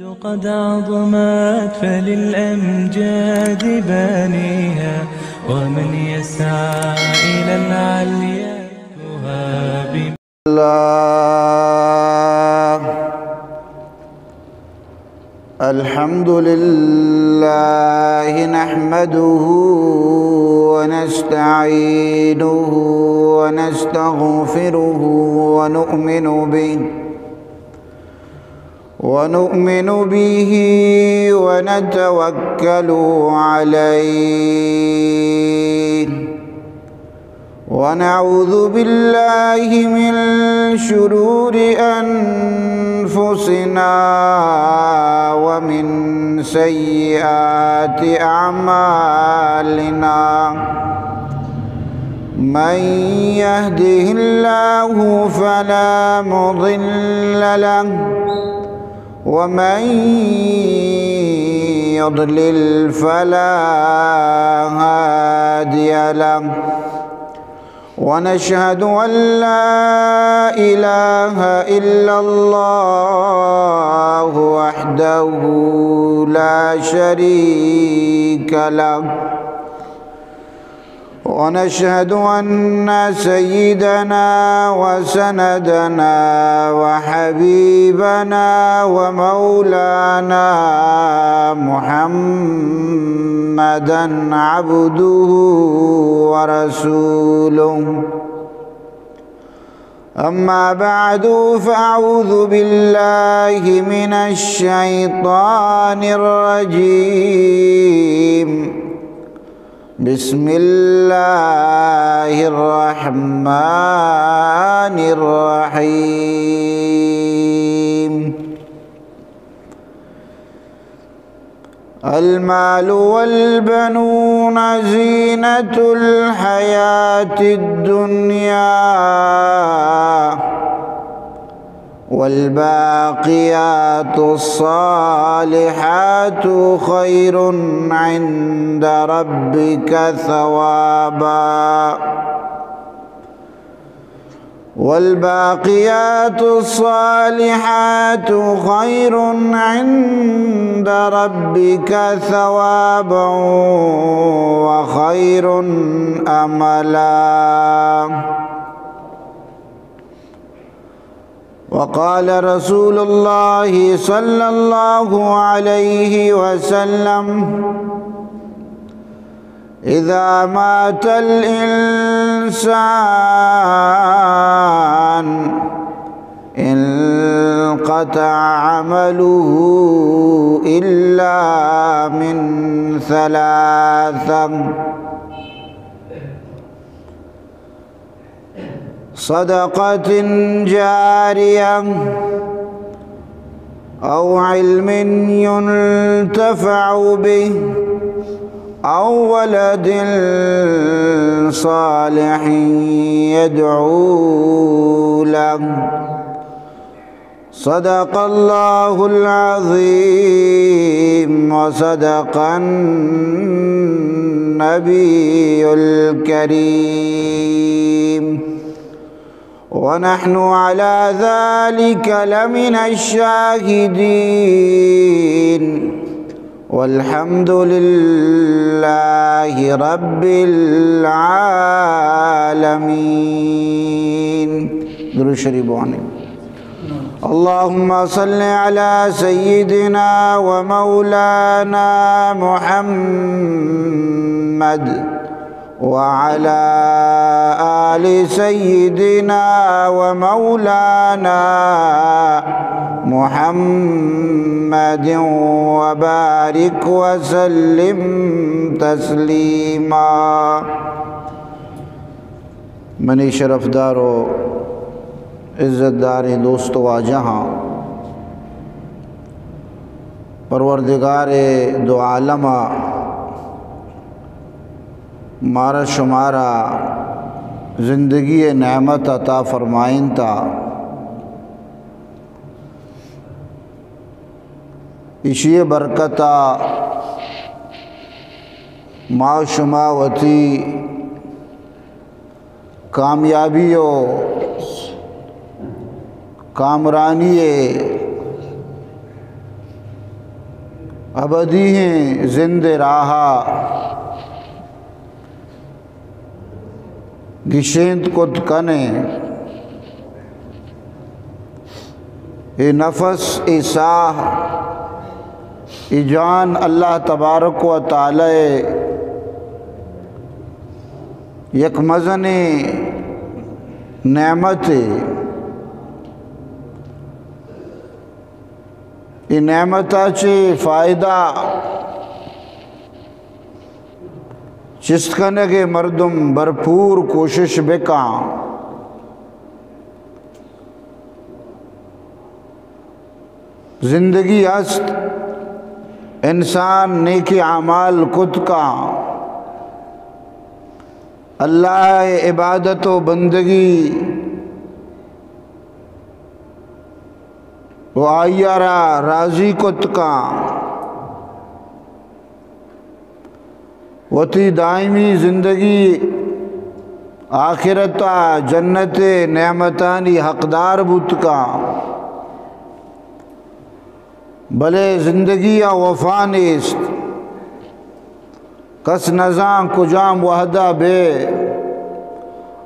قد عظمت فللأمجاد بانيها، ومن يسعى إلى العليا يهاب. الله. الحمد لله نحمده ونستعينه ونستغفره ونؤمن به ونؤمن به ونتوكل عليه، ونعوذ بالله من شرور أنفسنا ومن سيئات أعمالنا. من يهده الله فلا مضل له، ومن يضلل فلا هادي له. ونشهد أن لا إله إلا الله وحده لا شريك له، ونشهد أن سيدنا وسندنا وحبيبنا ومولانا محمدا عبده ورسوله. أما بعد، فأعوذ بالله من الشيطان الرجيم. بسم الله الرحمن الرحيم. المال والبنون زينة الحياة الدنيا، والباقيات الصالحات خير عند ربك ثوابا، والباقيات الصالحات خير عند ربك ثوابا وخير أملا. وقال رسول الله صلى الله عليه وسلم: إذا مات الإنسان انقطع عمله إلا من ثلاثة: صدقة جارية، أو علم ينتفع به، أو ولد صالح يدعو له. صدق الله العظيم وصدق النبي الكريم، ونحن على ذلك لمن الشاهدين، والحمد لله رب العالمين. درود شریف بوانیں. اللهم صل على سيدنا ومولانا محمد وعلى آل سيدنا ومولانا محمد وبارك وسلم تسليما. منی شرفدار و عزت داریں دوست و واجہاں، پروردگار دو عالم ءَ مارا شمارا زندگی ءِ نعمت عطا فرمائینتا، ایشی ءِ برکت ءَ ما و شما وتی کامیابی و کامرانی ءِ ابدی ایں زند ءِ راہ ءَ گشینت کت کن ایں۔ اے نفس، اے ساہ، اے جان اللہ تبارک و تعالی ءِ یک مزنیں نعمتے۔ اے نعمت ءَ چہ فائدہ چست کنگ ءَ مردم بھرپور کوشش بکاں۔ زندگی است، انسان نیکیں اعمال کت کاں، اللہ ءِ عبادت و بندگی و آئی ءَ را راضی کت کاں، وتی دائمی زندگی آخرت ءَ جنت ءِ نعمتانی حقدار بوت کاں، بلے زندگی ءَ وفا نیست۔ کس نزان کجام وہدا بے،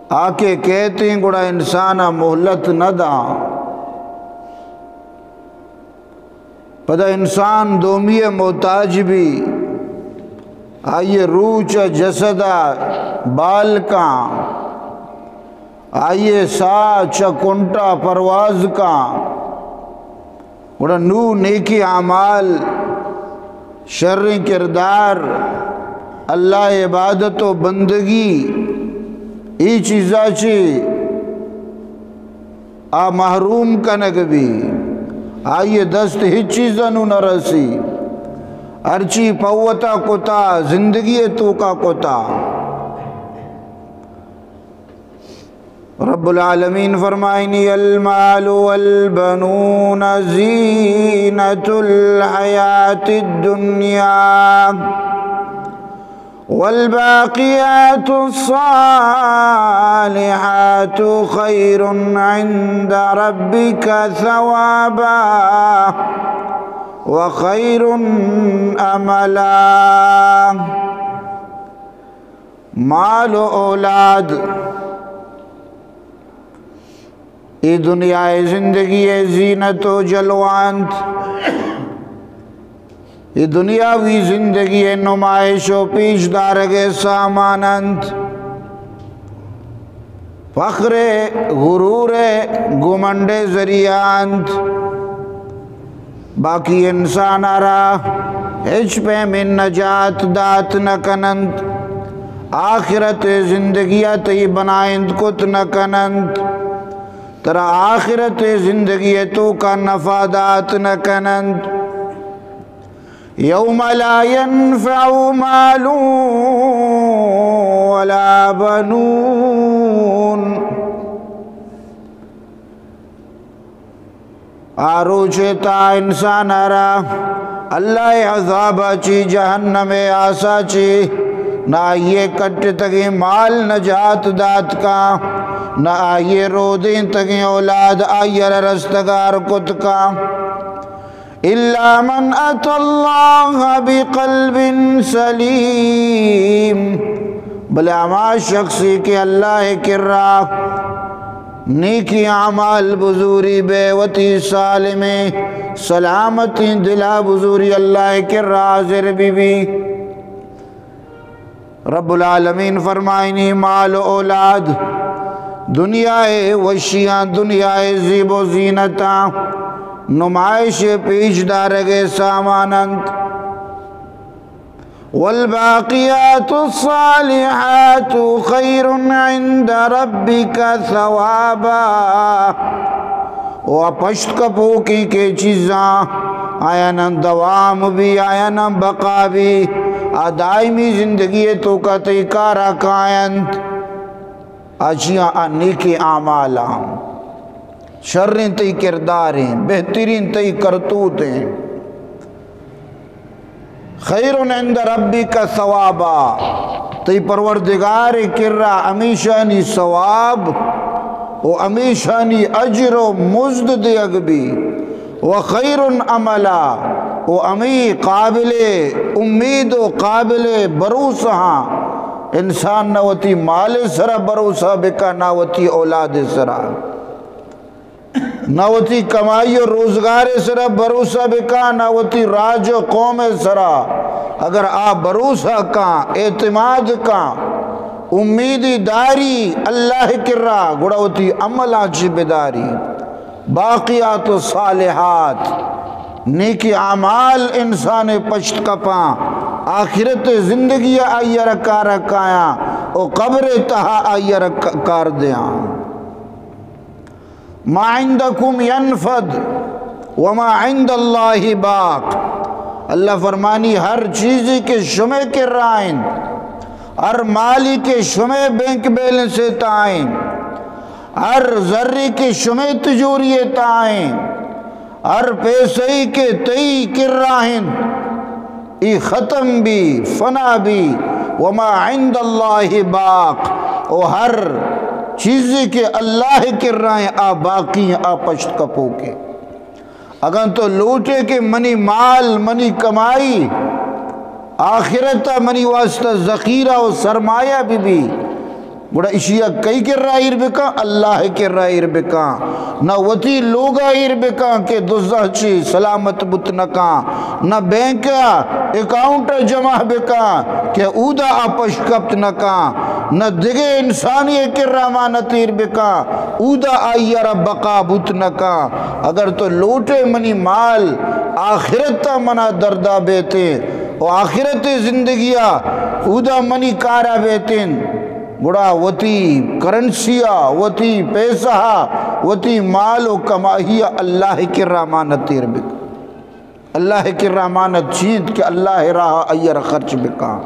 آ کہ کیتیں گڑا انسان ءَ مہلت نہ داں۔ پدا انسان دومی ءِ محتاج بی، آئی ءِ روح چہ جسد ءَ بال کاں، آئی ءِ ساہ چہ کنٹ ءَ پرواز کاں۔ گڑا نوں نیکیں اعمال، شریں کردار، اللہ ءِ عبادت و بندگی، اے چیزاں چہ آ محروم کنگ بی، آئی ءِ دست ہچ چیز ءَ نوں نہ رسی، ہرچی پہ وتا کتا، زندگی ءِ توکا کتا۔ رب العالمین فرمائنی: المال والبنون زینة الحیات الدنیا والباقیات الصالحات خیر عند ربک ثوابا وخیر املا۔ مال و اولاد اے دنیا ءِ زندگی ءِ زینت و جلوہ انت۔ اے دنیاوی زندگی ءِ نمائش و پیش دارگ ءِ سامان انت۔ فخر ءِ، غرور ءِ، گمنڈ ءِ ذریعہ انت۔ باقی انسان ءَ را ہچ پیمیں نجات دات نہ کن انت۔ آخرت ءِ زندگی ءَ تئی بنائند کت نہ کن انت۔ ترا آخرت ءِ زندگی ءِ توکا نفع دات نہ کن انت۔ یوم لا ینفع مال ولا بنون۔ آ روچ ءِ تہا انسان ءَ را اللہ ءِ عذاب ءَ چہ، جہنم ءِ آس ءَ چہ نہ آئی ءِ کٹتگیں مال نجات دات کاں، نہ آئی ءِ رودینتگیں اولاد آئی ءَ را رستگار کت کاں۔ الا من اتی اللہ بقلب سلیم، بلے ہما شخصے کہ اللہ ءِ کرا نیکیں اعمال بزوری بے، وتی سالمیں سلامتیں دلا بزوری، اللہ ءِ کرا حاضر بہ بی۔ رب العالمین فرمائنی: مال و اولاد دنیا ءِ وشیاں، دنیا ءِ زیب و زینتاں، نمائش ءِ پیش دارگ ءِ سامان انت۔ والباقیات الصالحات خیر عند ربک ثوابا۔ و پشت کپوکیں کہ چیزاں آیاناں دوام بی، آیاناں بقا بی، آ دائمی زندگی ءِ توکا تئی کارا کاینت۔ آ چیاں؟ آ نیکیں اعمالاں، شریں تئی کرداریں، بہترین تئی کرتوتیں۔ خیر عند ربک ثوابا، تئی پروردگار ءِ کرا ہمیشانی ثواب و ہمیشانی اجر و مزد دیگ بی، و خیر املا، و ہمے قابل امید و قابل بھروسہ ہاں۔ انسان نہ وتی مال سرا بھروسہ بکا، نہ وتی اولاد سرا، نہ وتی کمائی و روزگار سرا بھروسہ بکا، نہ وتی راج و قوم سرا۔ اگر آ بھروسہ کاں، اعتماد کاں، امیدی داری اللہ کرا، گڑا وتی عملاں چی بداری۔ باقیات الصالحات، نیکی اعمال انسان پشت کپاں، آخرت زندگی آئی را کارا کایاں و قبر تہا آئی را ک-، کار دیاں۔ ما عندکم ینفد وما عند اللہ باق۔ اللہ فرمانی، ہر چیزی کہ شمے کرا انت، ہر مالی کہ شمے بینک بیلنس تہا انت، ہر زری کہ شمے تجوری تہا انت، ہر پیسے کہ تئی کرا انت، ای ختم بی، فنا بی۔ وما عند اللہ باق، و ہر چیزی کہ اللہ کرا انت، آ باقی انت، آ پشت کپوک انت۔ اگاں تو لوٹے کہ منی مال، منی کمائی آخرت منی واسطہ ذخیرہ و سرمایہ بہ بی، گڑا اشیا کئی کرا ایر بکاں؟ اللہ کرا ایر بکاں۔ نہ وتی لوگا ایر بکاں کہ دزاں چی سلامت بوت نکاں، نہ بینک اکاؤنٹ جمع بکاں کہ اودا آ پشت کپت نکاں، نہ دگہ انسانی کرا امانت ایر بکاں، اودا آئی را بقا بوت نکاں۔ اگر تو لوٹے منی مال آخرت منا دردا بیتیں و آخرت زندگیا اودا منی کارا بیتیں، گڑا وتی کرنسیا، وتی پیسہا، وتی مال و کمائیا اللہ کرا امانت ایر بکاں۔ اللہ کرا امانت چی انت کہ اللہ راہا آئی را خرچ بکاں۔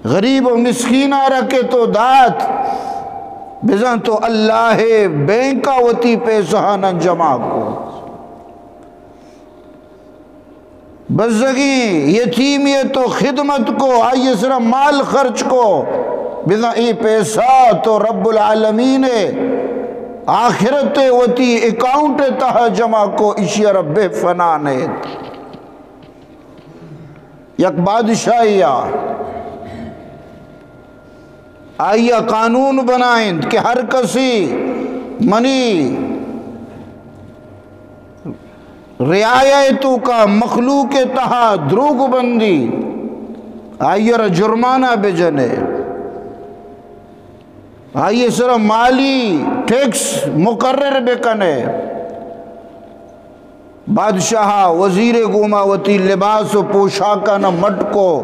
غریب و مسکینا را کہ تو دات، بزاں تو اللہ بینکا وتی پیسہانا جمع کو۔ بزگیں یتیمی تو خدمت کو، آئی سرا مال خرچ کو، بزاں اے پیسہ تو رب العالمین آخرت وتی اکاؤنٹ تہا جمع کو، اشیا را بہ فنا نیت۔ یک بادشاہیا آئیا قانون بنائینت کہ ہر کسی منی رعایا توکا، مخلوق تہا دروگ بندی، آئی را جرمانہ بجنے، آئی سر مالی ٹیکس مقرر بکنے۔ بادشاہ وزیر گوما وتی لباس و پوشاکانا مٹ کو،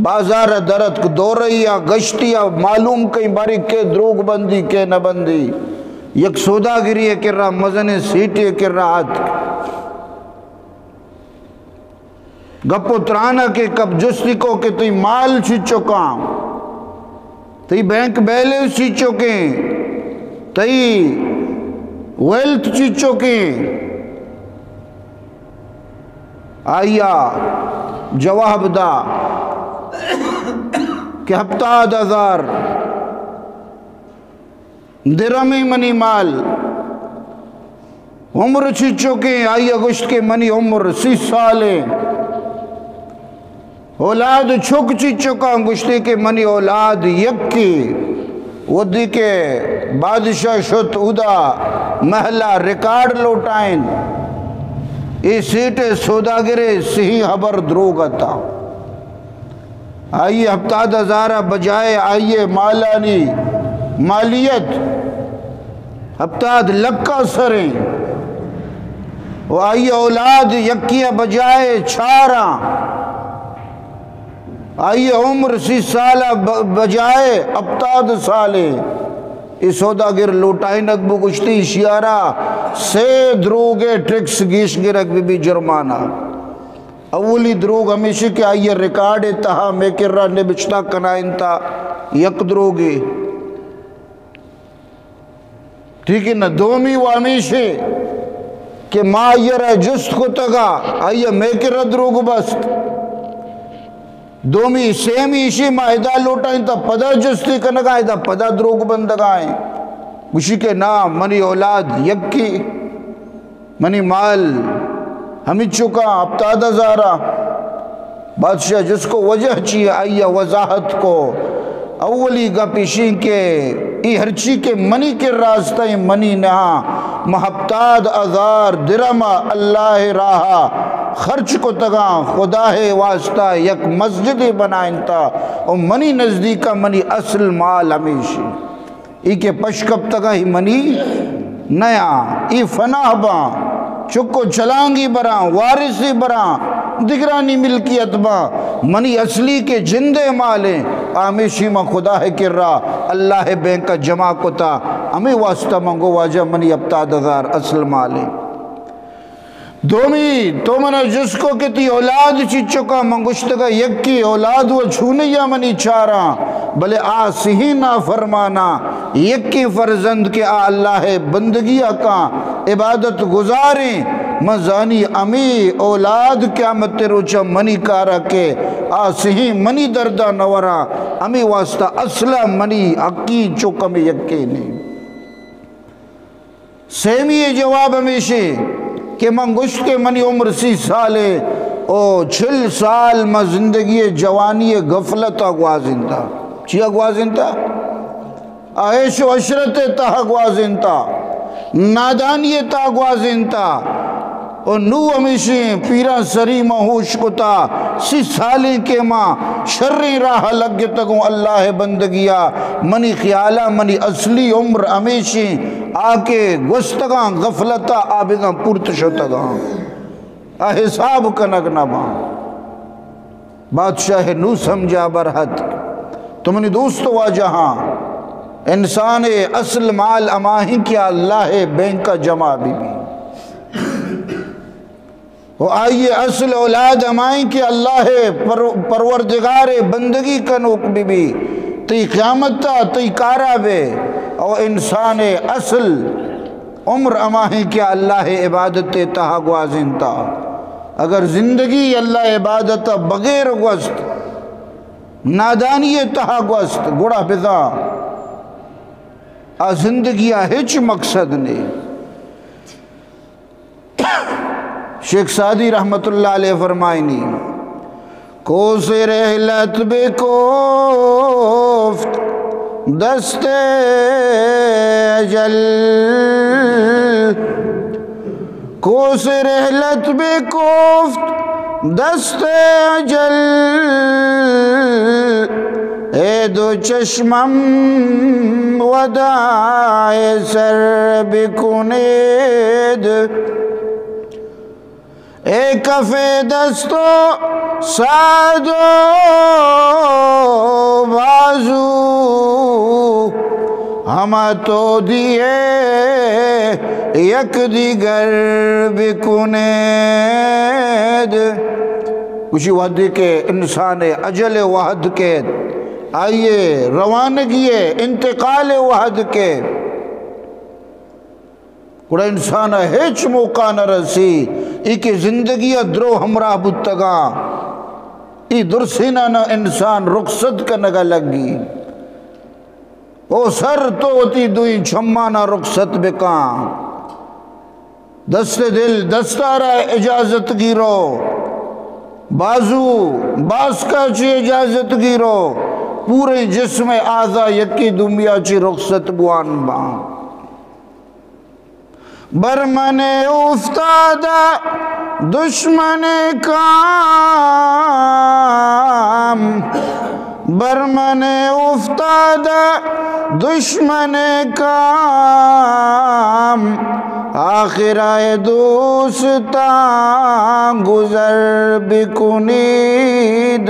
بازار درتک، دوریا گشتیا معلوم کئی باری کے دروگ بندی، کے نہ بندی۔ یک سوداگری کرا، مزن سیٹی کرا اتک۔ گپ و ترانا کہ کپ جستی کو کہ تئی مال چچکاں، تئی بینک بیلنس چچکیں، تئی ویلتھ چچکیں۔ آئیا جواب دا کہ ہپتاد ہزار درہمیں منی مال۔ عمر چچکیں؟ آئیا گوشت کہ منی عمر سی سالیں۔ اولاد چک چچکاں؟ گوشتے کہ منی اولاد یکے۔ ودی کہ بادشاہ شت اودا محلہ ریکارڈ لوٹائیں، اے سیٹ سوداگرے صحیح حبر دروگ اتاں۔ آئی ہپتاد ہزار بجائے آئی مالانی مالیت ہپتاد لکھ سریں و آئی اولاد یکیا بجائے چاراں۔ آئی عمر سی سال ب-، بجائے ہپتاد سالیں۔ اے سوداگر لوٹائینگ بو، گوشتی اشیارا سے دروگے ٹیکس گیش گرگ بی، بی جرمانہ۔ اولی دروگ ہمیشی کہ آئی ریکارڈ تہا مے کرا نبشتہ کنائنتا یک دروگے۔ ٹھیک ہے نا؟ دومی و ہمیشی کہ ما آئی را جست کتگا، آئی مے کرا دروگ بست۔ دومی، سیمی ایشی ما ادا لوٹائیں تا پدا جستی کنگا، ادا پدا دروگ بندگائیں۔ گوشی کہ نا، منی اولاد یکی، منی مال ہمینچکا ہپتاد ہزارا۔ بادشاہ جست کو وجہ چی ہے؟ آئی ء وضاحت کو۔ اولی گپ ایشیں کہ ای ہرچی کہ منی کرا است، اے منی نہ، من ہپتاد ہزار درہم اللہ راہ خرچ کتگاں، خدا واسطہ یک مسجدے بنائینتا، و منی نزدیکا منی اصل مال ہمیشی۔ ای کہ پش کپتگاں، ای منی نیاں، ای فنا باں، چک و چلانگی براں، وارثی براں، دگرانی ملکیت باں، منی اصلی کہ جندے مالیں، ہمیشی من خدا کرا اللہ بینک جمع کتا، ہمیں واسطہ من گو واجہ منی ہپتاد ہزار اصل مالیں۔ دومی، تو منا جست کو کہ تی اولاد چی چکا؟ من گوشتگا یکی اولاد و چونیا منی چاراں، بلے آ سہیں نافرماناں، یکی فرزند کہ آ اللہ بندگی کاں، عبادت گزاریں، من زانی امی اولاد قیامت روچا منی کارا کہ آ سہیں منی دردا نوراں، امی واسطہ اصلا منی حقی چک امی یکی نہیں۔ سیمی جواب ہمیشی کہ من گوشت کہ منی عمر سی سالے، او چل سال من زندگی جوانی غفلت گوازینتا۔ چیا گوازینتا؟ عیش و عشرت تہا گوازینتا، نادانی تہا گوازینتا۔ و نو ہمیشیں پیراں سری ما ہوش کتا، سی سالیں کہ ما شریں راہ لگتگوں اللہ بندگیا۔ منی خیالا منی اصلی عمر ہمیشیں آ کہ گوستگاں غفلتا، آ بزاں پورت شتگاں، آ حساب کنگ نہ باں۔ بادشاہ نو سمجھا برحد، تو منی دوست واجہاں، انسان اصل مال ہماہیں کہ اللہ بینک جمع بی بی۔ و آئی اصل اولاد ہمائیں کہ اللہ پر-، پروردگار بندگی کنوک بی بی، تئی قیامت تا تئی کارا بے۔ او انسان اصل عمر ہماہیں کہ اللہ عبادت تہا گوازینتا۔ اگر زندگی اللہ عبادت بغیر گوست، نادانی تہا گوست، گڑا بزاں آ زندگی ہچ مقصد نے۔ شیخ سعدی رحمت اللہ علیہ فرمائنی، کوس رحلت بکفت دست اجل، کوس رحلت بکفت دست اجل، اے دو چشمم وداع سر بکنید۔ اے کف دست و ساعد و بازو، ہما تو دیے یک دیگر بکنید۔ گوشی وہدے کہ انسان اجل وہد کیت، آئی روانگی انتقال وہد کیت، گڑا انسان ء ہچ موقع نہ رسی۔ ای کہ زندگی ء درو ہمراہ بوتگاں، ای درسینان ء انسان رخصت کنگ ء لگی۔ او سر، تو وتی دوئیں چمانا رخصت بکاں۔ دست دل دستارا اجازت گیرو، بازو باسکا چی اجازت گیرو، پوریں جسم اعضا یکی دومیا چی رخصت بوان باں۔ بر من افتادہ دشمن کام، بر من افتادہ دشمن کام، آخر اے دوستاں گزر بکنید۔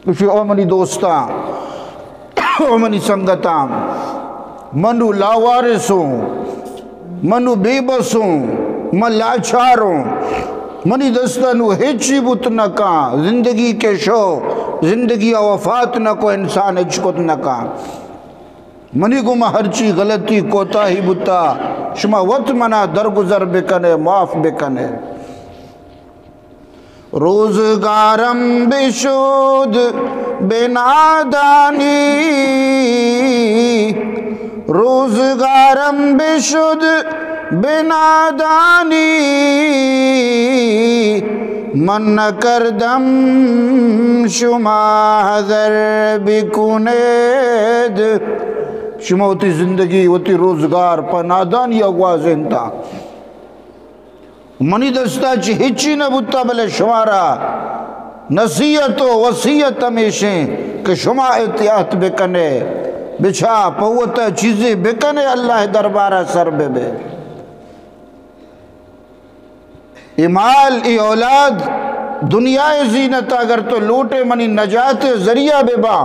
گوشی، او منی دوستاں، او منی سنگتاں، من نوں لاوارثوں، من نوں بے بسوں، من لاچاروں، منی دستا نوں ہچی بوت نہ کاں۔ زندگی کہ شو، زندگی ء وفات نہ کو، انسان ہچ کت نہ کاں۔ منی گوما ہرچی غلطی کوتاہی بوتا، شما وت منا درگزر بکنے، معاف بکنے۔ روزگارم بشود به نادانی، روزگارم بشد به نادانی، من نکردم، شما حذر بکنید. شما وتی زندگی، وتی روزگار پہ نادانی ءَ گوازینتا. منی دستا چہ ہچی نہ بوتا، بلے شمارا نصیحت و وصیت ہمیشیں کہ شما احتیاط بکنے، بچا پہ وتا چیزے بکنے، اللہ دربارا سر بہ بے. اے مال، اے اولاد، دنیا زینت، اگر تو لوٹے منی نجات ذریعہ بہ با،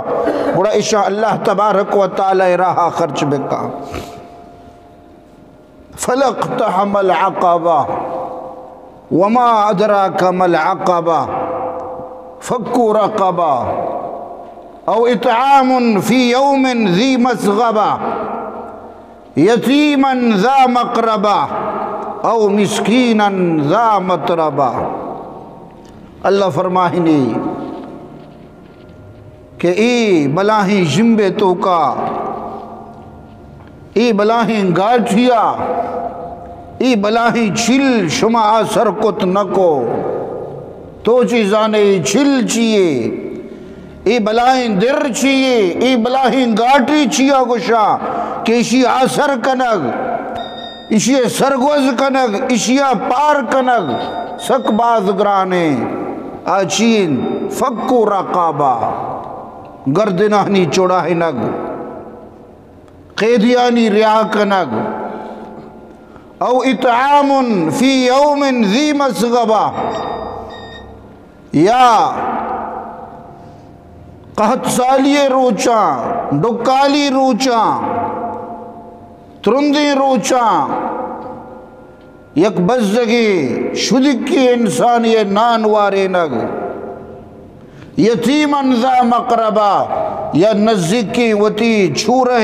گڑا اشاں اللہ تبارک و تعالی راہ خرچ بکا. فلا اقتحم العقبة، وما أدراك ما العقبة، فك رقبة، أو إطعام في يوم ذي مسغبة، يتيما ذا مقربة، أو مسكينا ذا متربة. اللہ فرمائنی، کہ اے بلاہیں ژیمبے توکا، اے بلاہیں گاٹیا، اے بلاہیں چل شما آ سر کت نکو. تو چی زانے اے چل چیے؟ اے بلاہیں در چیے؟ اے بلاہیں گاٹی چیا گوشا کہ اشی آ سر کنگ، اشی سرگوز کنگ، اشیا پار کنگ سک باز گرانیں. آ چین؟ فک رقبہ، گردنانی چڑاہنگ، قیدیانی رہا کنگ. او اطعام فی یوم ذی مسغبہ، یا قحط سالی روچاں، ڈکالی روچاں، ترندیں روچاں یک بزگیں شدکی انسانی نان وارینگ، یتیما ذا مقربہ، یا نزیکیں وتی چورہ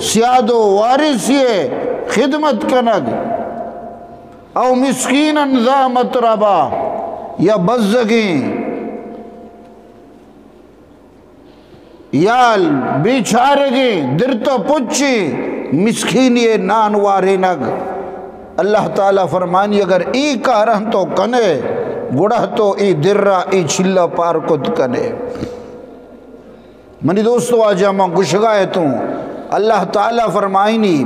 سیاد و وارثی خدمت کنگ، او مسکینا ذا متربہ، یا بزگیں یال، بیچارگیں، درتہ پچیں مسکینی نان وارینگ. اللہ تعالی فرمانی، اگر اے کاراں تو کنے، گڑا تو اے درا، اے چلا پار کت کنے. منی دوست واجہ، من گشگا اتوں، اللہ تعالی فرمائنی،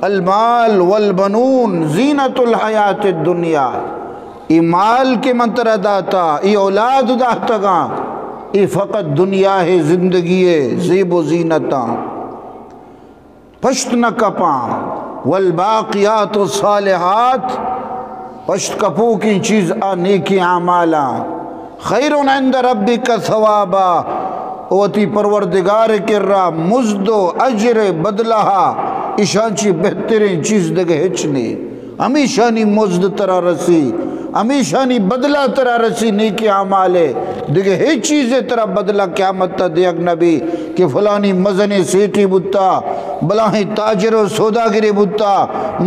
المال والبنون زینت الحیات الدنیا. اے مال کہ من ترا داتا، اے اولاد داتگاں، اے فقط دنیا ہے زندگی ہے، زیب و زینتاں. پشت نہ کپاں. والباقیات الصالحات، پشت کپوکیں چیز آ نیکیں اعمالاں. خیر عند ربک ثوابا، وتی پروردگار کرا مزد و اجر بدلہ، اشاں چی بہتریں چیز دگہ ہچ نی. ہمیشانی مزد ترا رسی، ہمیشانی بدلہ ترا رسی، نیکیں اعمالے. دگہ ہچ چیزے ترا بدلہ قیامت تا دیگ نبی کہ فلانی مزنیں سیٹی بوتا، بلاہیں تاجر و سوداگرے بوتا،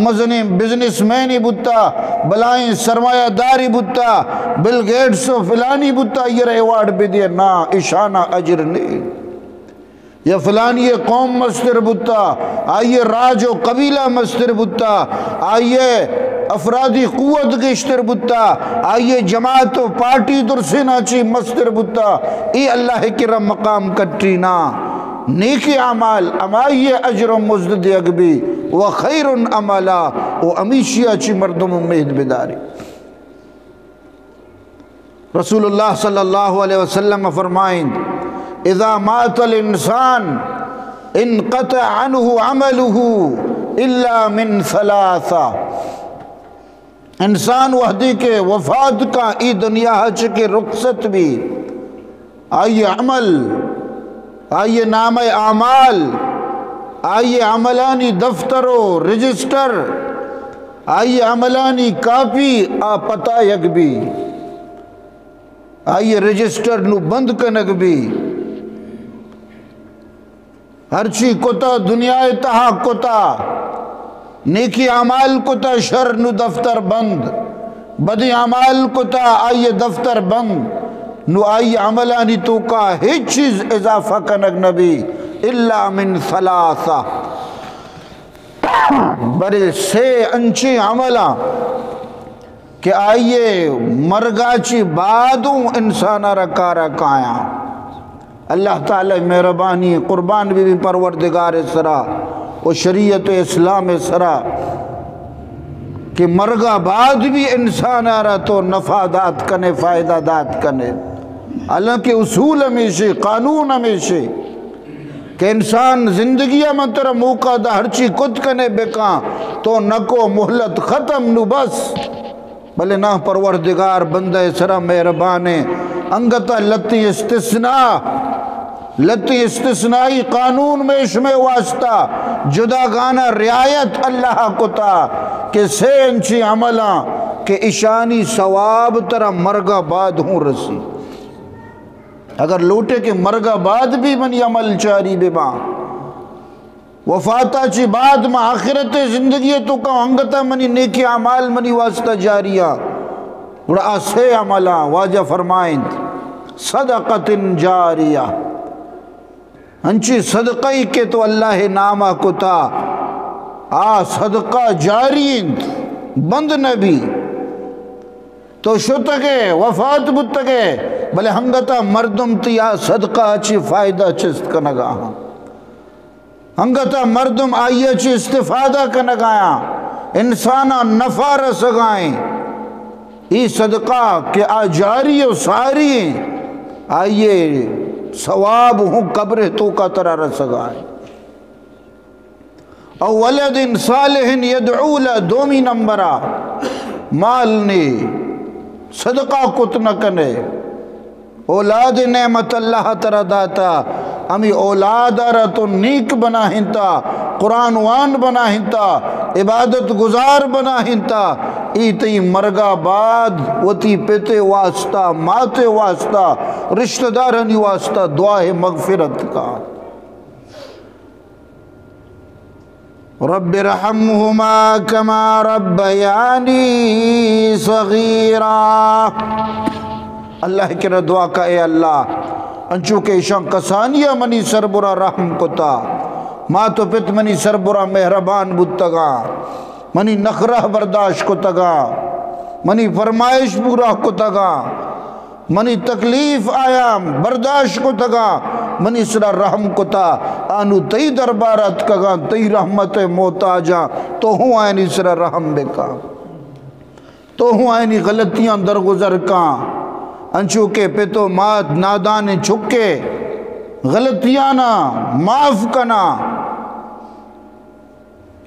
مزنیں بزنس مینی بوتا، بلاہیں سرمایہ داری بوتا، بل گیٹس و فلانی بوتا، یہ ایوارڈ بدیے. نا، اشانا اجر نی. یا فلانی قوم مستر بوتا، آئی راج و قبیلہ مستر بوتا، آئی افرادی قوت گیشتر بوتا، آئی جماعت و پارٹی درسینا چی مستر بوتا، اے اللہ کرا مقام کٹی نا. نیکی اعمال ہمائی اجر و مزد دیگ بی، و خیر عملا، و ہمیشیا چی مردم امید بداری. رسول اللہ صلی اللہ علیہ وسلم فرمائند، اذا مات الانسان انقطع عنه عمله الا من ثلاثہ. انسان وہدی کہ وفات کا، ای دنیا چکے رخصت بی، آئی عمل، آئی نامہ اعمال، آئی عملانی دفتر و رجسٹر، آئی عملانی کاپی آ پتایگ بی، آئی رجسٹر نو بند کنگ بی. ہرچی کتا دنیا تہا کتا، نیکی اعمال کتا، شر نو دفتر بند، بدی اعمال کتا، آئی دفتر بند، نو آئی عملانی توکا ہچ چیز اضافہ کنگ نبی، الا من ثلاثہ. بلے سے انچیں عملاں کہ آئی ءِ مرگا چی بعد اوں انسان ءَ را کارا کایاں۔ اللہ تعالی مہربانی، قربان بہ بی پروردگار ءِ سرا و شریعت اسلام ءِ سرا کہ مرگا بعد بھی انسان ءَ را تو نفع دات کنے، فائدہ دات کنے۔ حالانکہ اصول ہمیشے، قانون ہمیشے کہ انسان زندگی ءَ من ترا موقع دا، ہرچی کت کنے بکاں، تو نکو، مہلت ختم، نو بس۔ بلے ناں، پروردگار بندہ ءِ سرا مہربان ایں، انگتا لتیں استثناء، لتیں استثنائی قانون میں شمے واسطہ جداگانہ رعایت اللہ کتا کہ سے انچیں عملاں کہ اشانی ثواب ترا مرگا بعد ہوں رسی۔ اگر لوٹے کہ مرگا بعد بھی منی عمل جاری بباں، وفاتا چی بعد ما آخرت زندگی توکا انگتا منی نیکی اعمال منی واسطہ جاری آں، گڑا آ سے عملاں واجہ فرمائنت، صدقۃ جاریہ، انچی صدقہ ای کہ تو اللہ ناما کتا، آ صدقہ جاری انت، بند نبی۔ تو شتگے، وفات بوتگے، بلے ہنگتا مردم تی آ صدقہ چی فائدہ چست کنگا ہاں۔ انگتا مردم آئی چی استفادہ کنگایاں، انسانا نفع رسگائیں۔ ای صدقہ کہ آ جاری و ساری ہیں، آئی ثواب ہوں قبر توکا ترا رسگائیں۔ او ولد صالح یدعو لہ، دومی نمبرا مال نے صدقہ کت نہ کنے۔ اولاد نعمت اللہ ترا داتا، ہمی اولاد را تو نیک بناہنتا، قرآن وان بناہنتا، عبادت گزار بناہنتا، ای تئی مرگا بعد وتی پتے واسطہ، ماتے واسطہ، رشتہ دارانی واسطہ دعائے مغفرت کا۔ رب ارحمهما كما ربياني صغيرا۔ اللہ کرا دعا کا، اے اللہ، انچو کہ ایشاں کسانیا منی سربرا رحم کتا، مات و پت منی سربرا مہربان بوتگاں، منی نخرہ برداشت کتگاں، منی فرمائش پورا کتگاں، منی تکلیف آیاں برداشت کتگاں، منی سرا رحم کتا، آنو تئی دربار اتکگاں، تئی رحمت محتاجاں، تو ہوں آیانی سرا رحم بکاں، تو ہوں آیانی غلطیاں درگزر کاں، انچو کہ پت و مات نادانیں چکے غلطیانا معاف کنا۔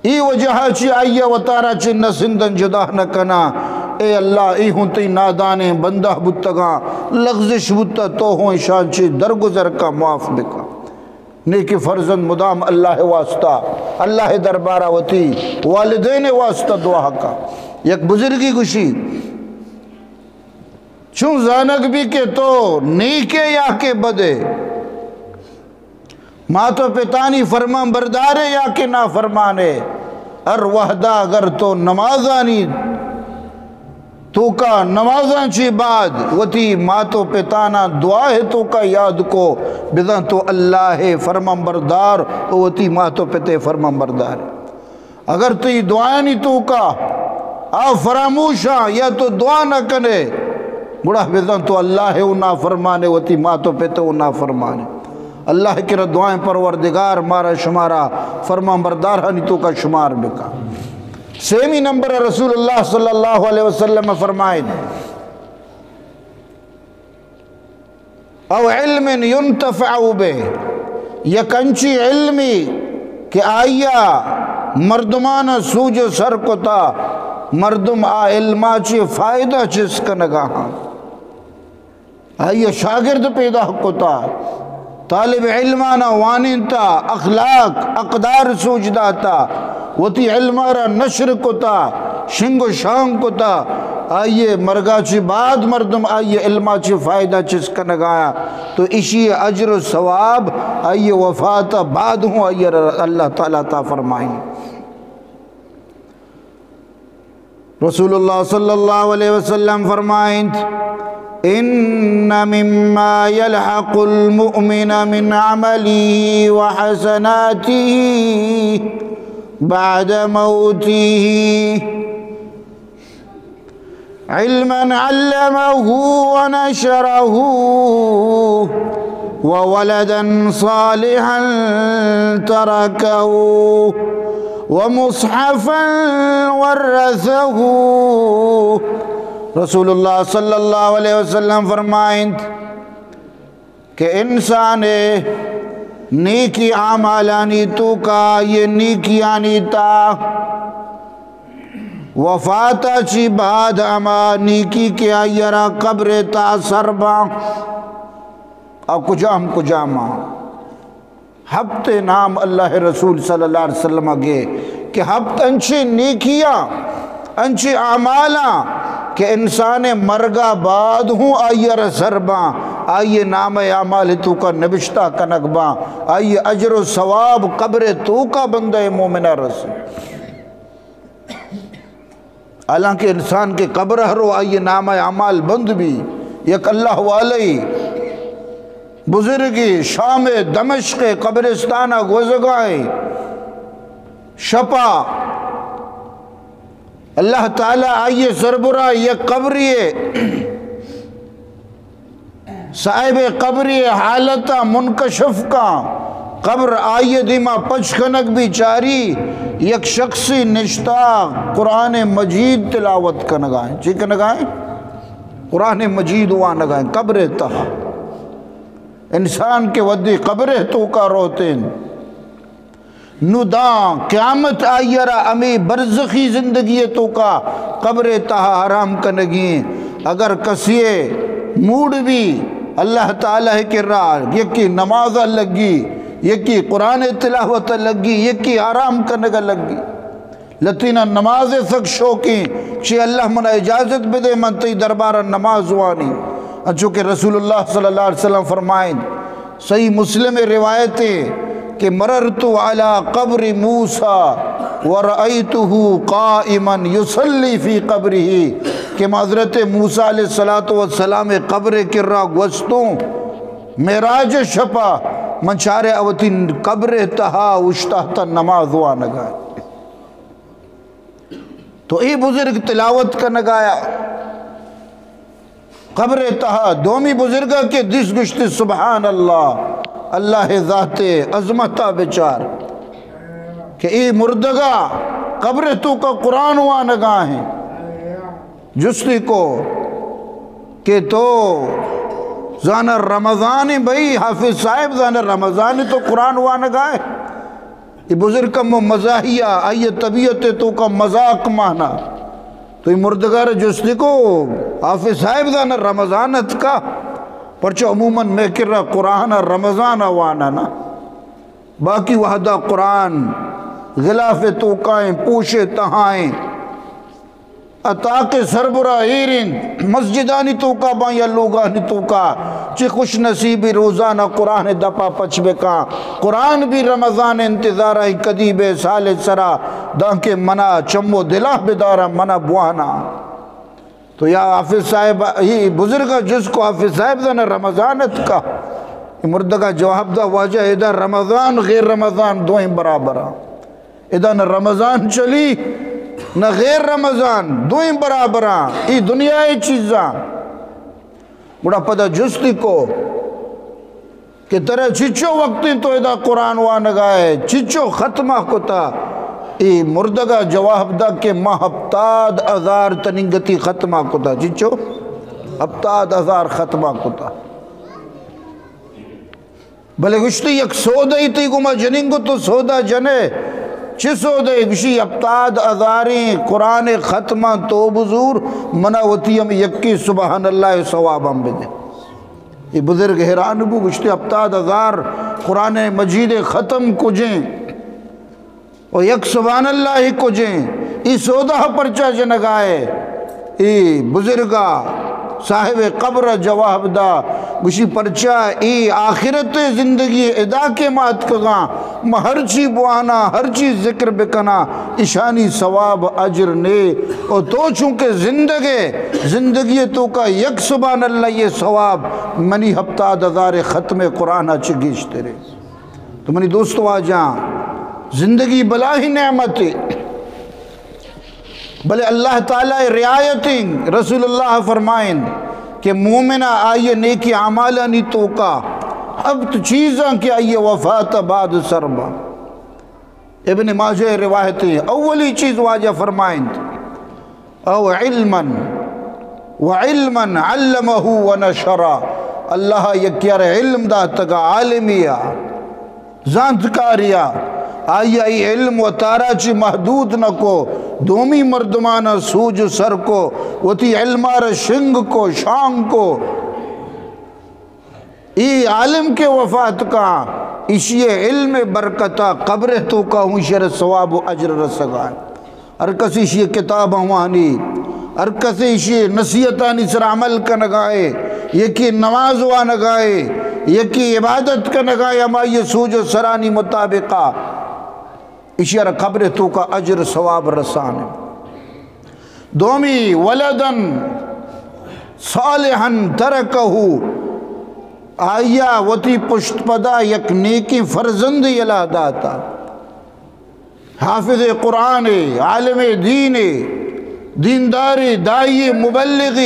ای وجہ چی آئی وتارا چی نہ سندن جدا نہ کنا۔ اے اللہ، ای ہوں تئی نادانیں بندہ بوتگاں، لغزش بوتا، تو ہوں ایشان چی درگزر کا، معاف بکا۔ نیکی فرزند مدام اللہ واسطہ، اللہ دربارا وتی والدین واسطہ دعا کا۔ یک بزرگی گوشی، چون زانگ بی کہ تو نیکے یا کہ بدے؟ مات و پتانی فرمان بردارے یا کہ نافرمانے؟ ہر وہدا اگر تو نمازانی توکا، نمازاں چی بعد وتی مات و پتانا دعا ہے توکا یاد کو، بزاں تو اللہ فرمان بردار و وتی مات و پتے فرمان بردار۔ اگر تئی دعایانی توکا آ فراموشاں یا تو دعا نہ کنے، گڑا بزاں تو اللہ و نافرمانے، وتی مات و پت و نافرمانے۔ اللہ کرا دعائیں، پروردگار مارا شمارا فرمان بردارانی توکا شمار بکا۔ سیمی نمبر رسول اللہ صلی اللہ علیہ وسلم فرمائے، او علم ینتفع بہ، یک انچی علمی کہ آئیا مردمان سوج و سر کتا، مردم آ علما چی فائدہ چست کنگا ہاں۔ آئیا شاگرد پیدا کتا، طالب علمانا وانینتا، اخلاق، اقدار سوج داتا، وتی علما را نشر کتا، شنگ و شانگ کتا، آئیے مرگا چی بعد مردم آئیے علما چی فائدہ چست کنگایا، تو اشی اجر و ثواب آئیے وفات بعد ہوں آئیے اللہ تعالی عطا فرمائیں۔ رسول اللہ صلی اللہ علیہ وسلم فرمائنت، ان مما یلحق المؤمن من عمله وحسناته بعد موته، علما علمه ونشره، وولدا صالحا تركه، ومصحفا ورثه۔ رسول اللہ صلی اللہ علیہ وسلم فرمائند کہ انسان ءِ نیکی اعمالانی توکا، آئی ءِ نیکیانی تہا، وفات ءَ چی بعد ہما نیکی کہ آئی ءَ را قبر ءِ تہا سر باں، آ کجام کجام آں؟ ہپت نام اللہ ءِ رسول صلی اللہ علیہ وسلم ءَ گے کہ ہپت انچیں نیکیاں، انچیں اعمالاں کہ انسان ءِ مرگ ءَ بعد ہوں آئی ءَ را سر باں، آئی ءِ نام ءِ اعمال ءِ توکا نبشتہ کنگ باں، آئی ءِ اجر و ثواب قبر ءِ توکا بندہ مومن ءَ رسے۔ حالانکہ انسان کہ قبر ءَ رو، آئی ءِ نام ءِ اعمال بند بی۔ یک اللہ والے بزرگے شام ءِ دمشق ءِ قبرستان ءَ گوزگائیں، شپا اللہ تعالی آئی ءِ سربرا یک قبرے، صاحب قبرے حالت ءَ منکشف کاں، قبر آئی ءِ دیما پچ کنگ بی، چاری یک شخصی نشتہ قرآن مجید تلاوت کنگائیں۔ چی کنگائیں؟ قرآن مجید وانگائیں قبر ءِ تہا۔ انسان کہ وھدے قبر ءِ توکا روتیں، نوں داں قیامت آئی ءَ را ہمے برزخی زندگی ءِ توکا قبر ءِ تہا آرام کنگی ایں۔ اگر کسے موڈ بی اللہ تعالی ءِ کرا، یکے نماز ءَ لگی، یکے قرآن ءِ تلاوت ءَ لگی، یکے آرام کنگ ءَ لگی۔ لتینا نماز ءِ سک شوقیں، چے اللہ منا اجازت بدے، من تئی دربار ءَ نماز وانی۔ انچو کہ رسول اللہ صلی اللہ علیہ وسلم فرمائیں، صحیح مسلم ءِ روایت ءَ کہ مررت علی قبر موسی ورأیتہ قائما یصلی فی قبرہ، کہ من حضرت موسی علیہ الصلوۃ والسلام ءِ قبر ءِ کرا گوستوں معراج ءِ شپا، من چارے آ وتی قبر ءِ تہا اوشتاتہ نماز وانگا۔ تو اے بزرگ تلاوت کنگایا قبر ءِ تہا۔ دومی بزرگا کہ دیست گوشتی، سبحان اللہ، اللہ ءِ ذات ءِ عظمت ءَ بچار کہ اے مردگا قبر ءِ توکا قرآن وانگا ایں۔ جستی کو کہ تو زانہ رمضان ءَ بھئی، حافظ صاحب زانہ رمضان ءَ تو قرآن وانگا ئے؟ اے بزرگ کمو مزاحیہ، آئی ءِ طبیعت ءِ توکا مذاق مانا۔ تو اے مردگار جستی کو، حافظ صاحب زانہ رمضان اتکا؟ پرچہ عموماً مئے کرا قرآن ءَ رمضان ءَ وانانا۔ باقی وہدا قرآن غلاف ءِ توکائیں، پوش ءِ تہائیں۔ اتاق سربرا ایر انت، مسجدانی توکا باں یا لوگانی توکا، چہ خوش نصیبی روزانہ قرآن دپا پچ بکاں۔ قرآن بھی رمضان انتظارا، کدی بے سال سرا، دانکہ منا چمو دلا بدارا، منا بوانا۔ تو یا حافظ صاحب، ہی بزرگ جس کو حافظ صاحب زانہ رمضان اتکا۔ مردگا جواب دا، واجہ ادا رمضان غیر رمضان دوئیں برابر ادا نہ رمضان چلی، نہ غیر رمضان، دوئیں برابراں۔ اے دنیا ءِ چیزاں۔ گڑا پدا جستی کو کہ ترا چچو وقتیں تو ادا قرآن وانگا ئے، چچو ختمہ کتا؟ اے مردگا جواب دا کہ ما ہپتاد ہزار تننگتی ختمہ کتا۔ چچو؟ ہپتاد ہزار ختمہ کتا۔ بلے گوشتی، یک سودہ ای تئی گوما جنین گو، تو سودا جنے؟ چہ سودہ ای؟ گوشی، ہپتاد ہزاریں قرآن ختماں تو بزور، منا وتی ہم یکی سبحان اللہ ثواب ہم بدے۔ اے بزرگ حیران بو، گوشتی، ہپتاد ہزار قرآن مجید ختم کجیں؟ و یک سبحان اللہ کجیں؟ ای سودا پرچا جنگائے؟ ای بزرگا صاحب قبر جواب دا، گوشی، پرچا ای آخرت زندگی ادا کہ ما اتکگاں، ما ہر چی بوانا، ہر چی ذکر بکنا، اشانی ثواب اجر نے۔ و تو چونکہ زندگے، زندگی توکا یک سبحان اللہ یہ ثواب منی ہپتاد ہزار ختم قرآن چہ گیشترے۔ تو منی دوست واجاں، زندگی بلاہیں نعمتے، بلے اللہ تعالی رعایتیں۔ رسول اللہ فرمائیں کہ مومنا آئی نیکی اعمالانی توکا ہفت چیزاں کہ آئی وفات بعد سر با۔ ابن ماجہ روایتیں۔ اولی چیز واجہ فرمائیں، او علما، و علما علمہ و نشرہ، اللہ یکیار علم داتگا، عالمیا، زانتکاریا، آئی، آئی علم و تارا چی محدود نہ کو، دومی مردمانا سوج و سر کو، وتی علمارا شنگ کو، شانگ کو۔ ای عالم کہ وفات کا، اشی علم برکتا قبر توکا ہوں شر ثواب و اجر رسگا۔ ہر کس اشی کتاب وانی، ہر کس اشی نصیحتانی سر عمل کنگائے، یکی نماز وانگائے، یکی عبادت کنگائے، ہمائی سوج و سرانی مطابقا اشی را قبر توکا اجر ثواب رسانے۔ دومی، ولدا صالحا ترکہ، آیا وتی پشت پدا یک نیکیں فرزند یلا داتا، حافظ قرآن، عالم دین، دیندار، داعی، مبلغ،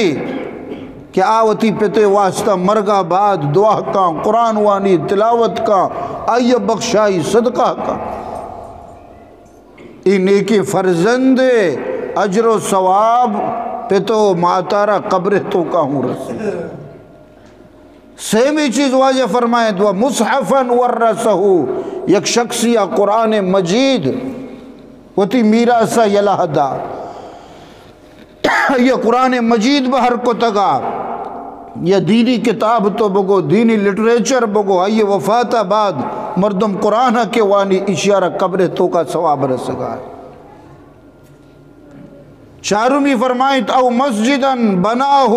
کہ آ وتی پتے واسطہ مرگا بعد دعا کاں، قرآن وانی، تلاوت کاں، آئی بخشائی، صدقہ کاں۔ ای نیکیں فرزند اجر و ثواب پت و ماتارا قبر توکا ہوں رسے۔ سیمی چیز واجہ فرمائیں، و مصحفا ورثہ، یک شخصی قرآن مجید وتی میراثا یلہ دا۔ آئی قرآن مجید بہر کتگا، یا دینی کتاب تو بگو، دینی لٹریچر بگو، آئی وفات بعد مردم قرآن کہ وانی، اشیارا قبر توکا ثواب رسگا۔ چارمی فرمائیت، او مسجدا بناہ،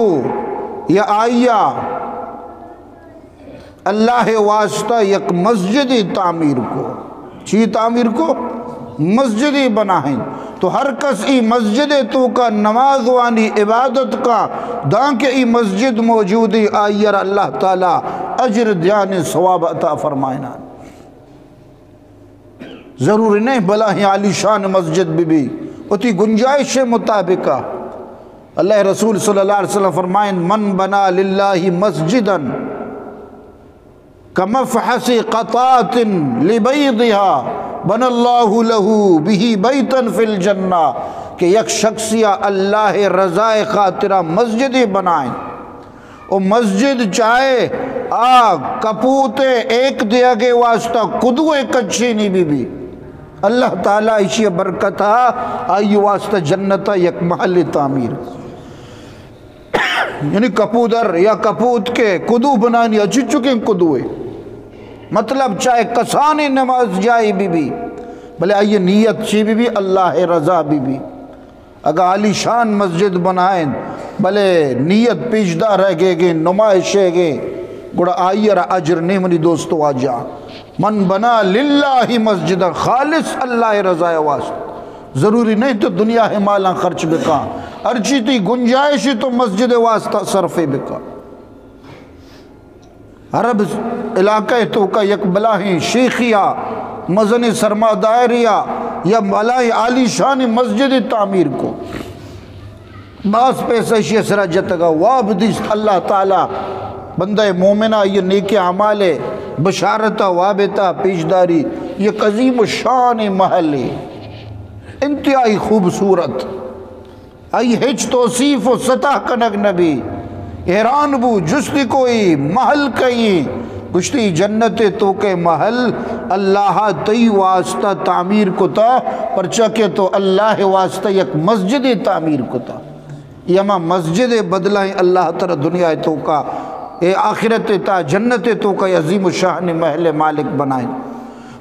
یا آئیا اللہ واسطہ یک مسجدے تعمیر کو۔ چی تعمیر کو؟ مسجدے بنائیں۔ تو ہر کس ای مسجد توکا نماز وانی، عبادت کا، دانکہ ای مسجد موجودی، آئیار اللہ تعالی اجر دیان، ثواب عطا فرمائنا۔ ضروری نہیں بلاہیں عالی شان مسجد بہ بی، وتی گنجائش مطابقا۔ اللہ رسول صلی اللہ علیہ وسلم فرمائیں، من بنا للہ مسجدا کمفحص قطاة لبیضها بنى الله له به بیتا فی الجنہ، کہ یک شخصیا اللہ رضا خاطرا مسجدے بنائیں، و مسجد چاہے آ کپوت ایک دیگے واسطہ کدوے کچینی بہ بی، اللہ تعالی اشی برکتا آئی واسطہ جنتا یک محل تعمیر۔ یعنی کپودر یا کپوت کے کدو بنانی، اچی چکیں کدوے۔ مطلب چاہے کسانی نماز جائی بہ بی، بلے آئی نیت چی بہ بی؟ اللہ رضا بہ بی۔ اگاں عالی شان مسجد بنائیں، بلے نیت پیشدار رہ گئے گے، نمائش ہے گے، گڑا آئی را اجر نہیں منی دوست واجہ۔ من بنا للہ مسجدا، خالص اللہ رضا واسطہ۔ ضروری نہیں تو دنیا ہے مالاں خرچ بکا، ہرچی تی گنجائش تو مسجد واسطہ صرف بکا۔ عرب علاقہ توکا یک بلاہیں شیخیا، مزن سرمایہ داریا، یا بلاہیں عالی شان مسجد تعمیر کو۔ باز پیسہ اشی سرا جتگا، واب دیست اللہ تعالی بندہ مومنا یہ نیک اعمال بشارتا وابتا پیشداری، یک عظیم الشان محل، انتہائی خوبصورت۔ آئی ہچ توصیف و سطح کنگ نبی۔ حیران بو، جستی کو ای محل کئی؟ گشتی، جنت توکے محل اللہ تئی واسطہ تعمیر کتا، پرچا کہ تو اللہ واسطہ یک مسجد تعمیر کتا۔ یہ ہما مسجد بدلائیں اللہ ترا دنیا توکا، اے آخرت تا جنت توکا عظیم الشان محل مالک بنائیں۔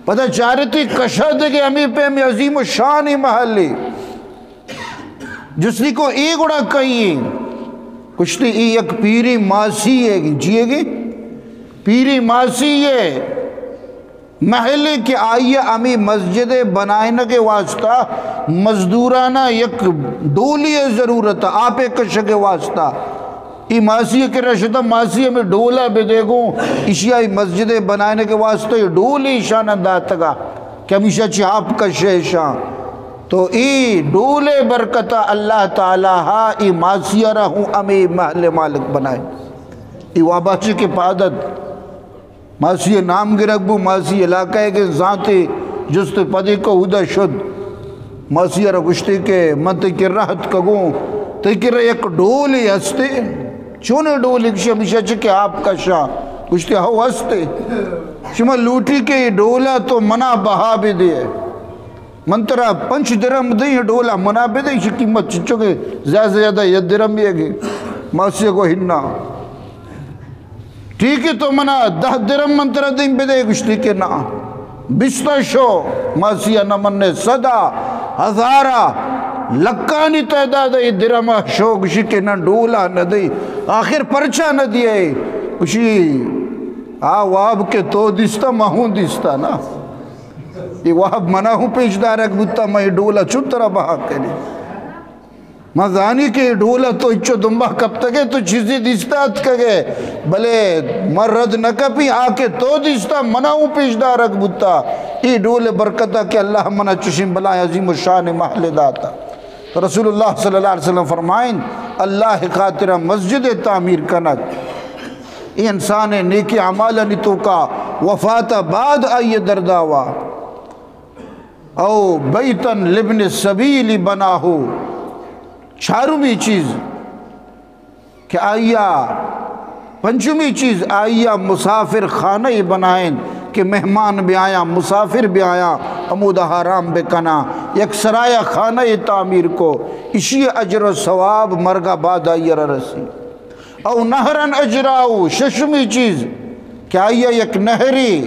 پدا چارتی کشا دگے ہمیں پہ ہمیں عظیم الشان محل۔ جستی کو ای گڑا کئی؟ گشتی ای یک پیری ماسی ہے، جیے گی پیری ماسی ہے۔ محل کہ آئی ہمیں مسجد بنائنگ واسطہ مزدورانا یک ڈولی ضرورت، آپ کشگ واسطہ۔ ای ماسی کہ رشتہ ماسی ہمیں ڈولا بدے گو، اشی آئی مسجد بنائنگ واسطہ ڈولی شان داتگا۔ کہ ہمیشہ چی آپ کشے شاں۔ تو ای ڈولے برکتا اللہ تعالی ہا ای ماسی را ہوں ہمے محل مالک بنائے۔ ای وابا چی کہ پادت ماسی نام گرگ بو، ماسی علاقہ کے زانتے جست پدے کو ہدا شد۔ ماسی را گشتے کہ من تے کرا ہت کگوں، تے کرا یک ڈولے ہستے؟ چونے ڈولے؟ گشی ہمیشہ چی کہ آپ کشا۔ گشتے ہو ہستے۔ شما لوٹی کہ ای ڈولا تو منا بہا بدے۔ من ترا پنچ درم دیں، ڈولا منا بدے، ایشی قیمت چچو کہ زیادہ زیادہ یک درم یہ گے۔ ماسی کو ہنا۔ ٹھیک ہے، تو منا دہ درم من ترا دیں بدے۔ گشتی کہ نا، بیستا شو۔ ماسی نہ منے، صدا، ہزارا، لکانی تعداد ای درم شو۔ گشی کہ نہ، ڈولا نہ دے۔ آخر پرچا نہ دیے؟ گشی آ واب کہ تو دیستا، ما ہوں دیستا نا۔ ای واب منا ہوں پیش دارگ بوتا، ما ای ڈولا چون ترا بہا کنی؟ ما زانی کہ ای ڈولا تو اچو دمبا کپتگے، تو چیزی دیستا اتکگے، بلے ما رد نہ کپی، آ کہ تو دیستا منا ہوں پیش دارگ بوتا۔ ای ڈول برکتا کہ اللہ منا چشیں بلائیں عظیم الشان محل داتا۔ رسول اللہ صلی اللہ علیہ وسلم فرمائیں، اللہ خاطر مسجد تعمیر کنگ، ای انسان نیکی اعمالانی توکا وفات بعد آئیے درداوا۔ او بیتن لابن السبیل بناہو۔ چارمی چیز کہ آئیا، پنچمی چیز آئیا مسافر خانہ بنائیں کہ مہمان بیایاں، مسافر بیایاں، ہمودا آرام بکناں۔ یک سرایہ خانہ تعمیر کو، اشی اجر و ثواب مرگا بعد آئیا رسی۔ او نہرن اجراہو، ششمی چیز کہ آئیا یک نہری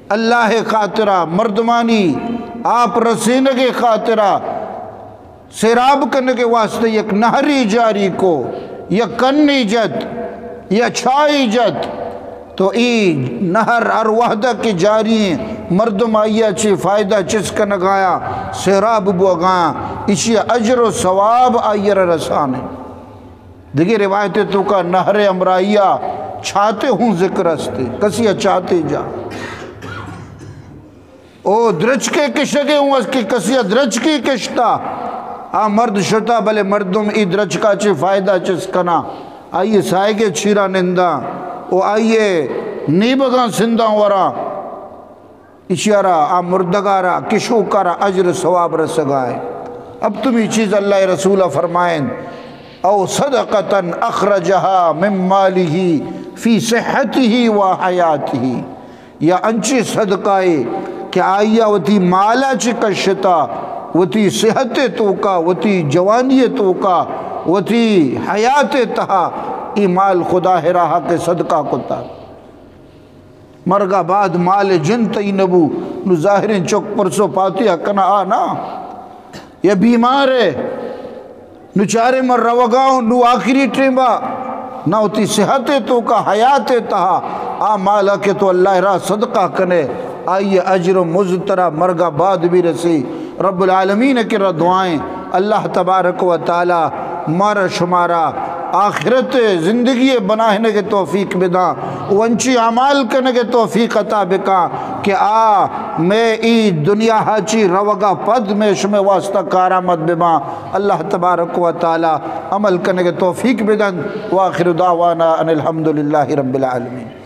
اللہ خاطرا، مردمانی آپ رسینگ خاطرا، سیراب کنگ واسطے یک نہری جاری کو، یا کنے جت، یا چھائے جت، تو ای نہر ہر وہدہ کہ جاری ایں، مردم آئیا چی فائدہ چست کنگایا، سیراب بوگایا، اشی اجر و ثواب آئیا رسانے۔ دگہ روایت توکا نہر ہمراہیا چھاتے ہوں ذکر استے، کسیا چھاتے جا۔ او درچکے کشگے ہوں است کہ کسیا درچکی کشتا، آ مرد شتا، بلے مردم ای درچکا چی فائدہ چست کنا، آئیے سائگے چیرا نندا، او آئیے نیبگاں سنداں ورا۔ اشیارا، آ مردگارا، کشوکارا اجر ثواب رسگائے۔ ہپتمی چیز اللہ رسول فرمائیں، او صدقة اخرجها من ماله في صحته وحياته، یا انچی صدقہ اے کہ آئیا وتی مالا چی کشتا، وتی صحت توکا، وتی جوانی توکا، وتی حیات تہا ای مال خدا راہا کہ صدقہ کتا۔ مرگا بعد مال جن تئی نبو، نو ظاہریں چک پرسو پاتیا کنا آ نا، یا بیمار ہے، نو چارے من روگا ہوں، نو آخری ٹیما، نہ وتی صحت توکا، حیات تہا، آ مالا کہ تو اللہ را صدقہ کنے، آئی اجر و مزد ترا مرگا بعد بھی رسی۔ رب العالمین کرا دعائیں، اللہ تبارک و تعالی مارا شمارا آخرت زندگی بناہنگ توفیق بداں و انچی اعمال کنگ توفیق عطا بکاں کہ آ مئے ای دنیا ہا چی روگا پد مئے شمئے واسطہ کارآمد بباں۔ اللہ تبارک و تعالی عمل کنگ توفیق بدنت۔ وآخر دعوانا ان الحمد للہ رب العالمین۔